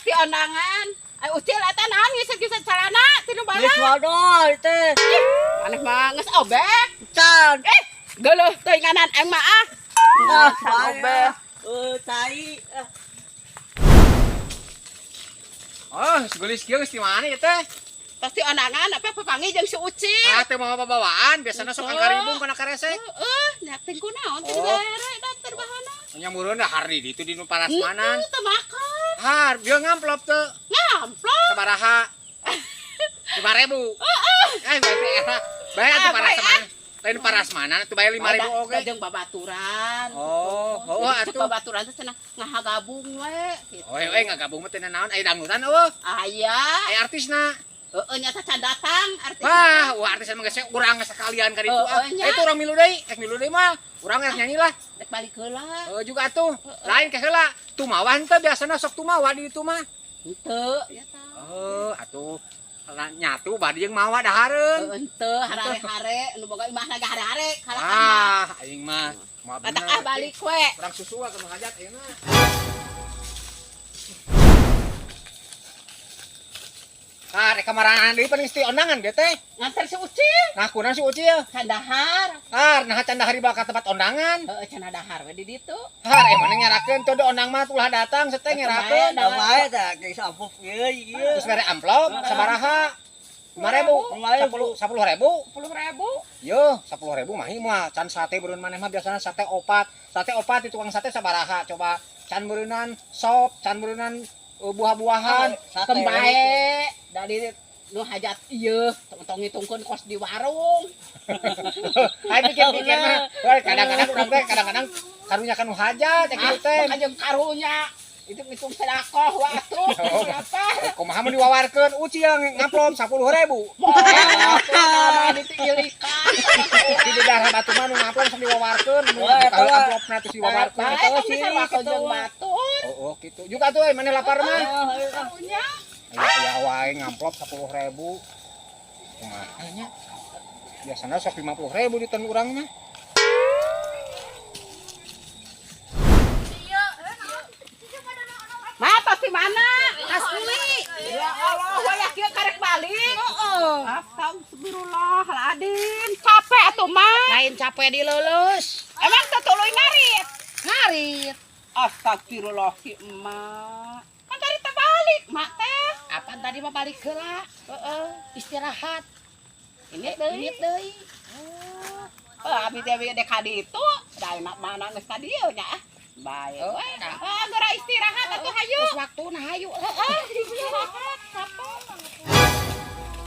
Ti ondangan. Ai Ucil eta naon ngisep-ngisep calana ti nu Geus bala? wadol teh. Maneh mah geus obeh. Can. Eh, geuleuh teuinganan aing mah ah. Ah, Can obeh. Eh, tai. Ah. Oh, segulis kieu geus di mana ieu teh? Tos ti ondangan apa papanggih jeung si Ucil. Ah, teu mawa babawaan, biasana sok angkaribung kana karesek. Heeh, nyating kunaon teu Oh. dibere dan terbahana. Nya meureun dah hari di itu di nu parasmanan. Teu makan. Har, bieu ngamplop teu. Ngamplop. Sabaraha? 5.000. Heeh. Eh, berarti era. Bae atuh Ah, bae, parasmanan. Lain parasmanan atuh bae 5.000 oge. Jeung babaturan. Oh, oh, Jadi atuh. Babaturan teh cenah ngahagabung we gitu. Oh, eh ngagabung mah teu naon aya dangdutan eueuh. Aya. Aya artisna. Heeh, nyata can datang artis. Wah, wah artis emang geus urang sekalian ka ditu ah. Heeh, nya. Eh, itu urang milu deui, rek milu deui mah. Urang rek nyanyi lah. Rek balik heula. Heeh juga atuh. Lain ke heula. Tumawa henteu biasana sok tumawa di ditu mah. Henteu nyata. Oh, atuh lah nyatu bade jeung mawa dahareun. Heeh, henteu hare-hare nu boga imahna ge hare-hare kalakan mah. Ah, aing mah moal Batak ah bener. balik we. Urang susu ah ka hajat ayeuna. Ah, rek kamarana deui paling ti ondangan dia teh. Nganter si Ucil. Nah, kunaon si Ucil? Can dahar. Ah, nah can dahar dibawa ka tempat ondangan. Heeh, can dahar we di ditu. Har, eh mana ngerakeun tuh ondang mah ulah datang seteh ngerakeun. Da bae tah geus amplop ieu ieu. Terus mere amplop sabaraha? 5.000. 5.000. 10 10.000. 10.000. Yo, 10.000 mah ieu mah can sate beureun maneh mah biasana sate opat. Sate opat di tukang sate sabaraha coba. Can beureunan sop, can beureunan buah-buahan. Sate. Kembae dari nu hajat ieu tong ngitungkeun kos di warung. Ayo pikir-pikir mah. Wah, kadang-kadang urang teh kadang-kadang karunya kanu hajat ya kitu teh. Ah, maka jeung karunya itu ngitung sedekah wa atuh. Oh. Apa? Kumaha mun diwawarkeun Ucil ngamplop 10.000. Moal ditiilikan. Di daerah batu mah nu ngamplop sok diwawarkeun. Wah, eta Kalau mah. amplopna terus diwawarkeun. Bae Eta tong sih, disarwakeun gitu jeung mah. batur. Oh, oh gitu. Juga tuh mana lapar mah. Ah, ayo, ah. Karunya. Aya aya wae ngamplop 10.000. Kumaha nya? Biasana sok 50.000 di ten urang mah. Ma, tos di mana? Tas beli. Ya Allah, wayah kieu karek balik. Heeh. Astagfirullahaladzim. Capek atuh mah. Lain capek dilulus. Emang teu tuluy ngarit? Ngarit. Astagfirullah ki emak. Kan tadi teh balik, mak teh. Apaan tadi mah balik heula? Heeh. Istirahat. Ini deui. Ini deui. Oh, abi teh abi dek ka ditu, da emak mana geus ka dieu nya ah. Bae Oh, we. nah. Ah, geura istirahat atuh hayu. Terus waktuna hayu. Heeh, istirahat.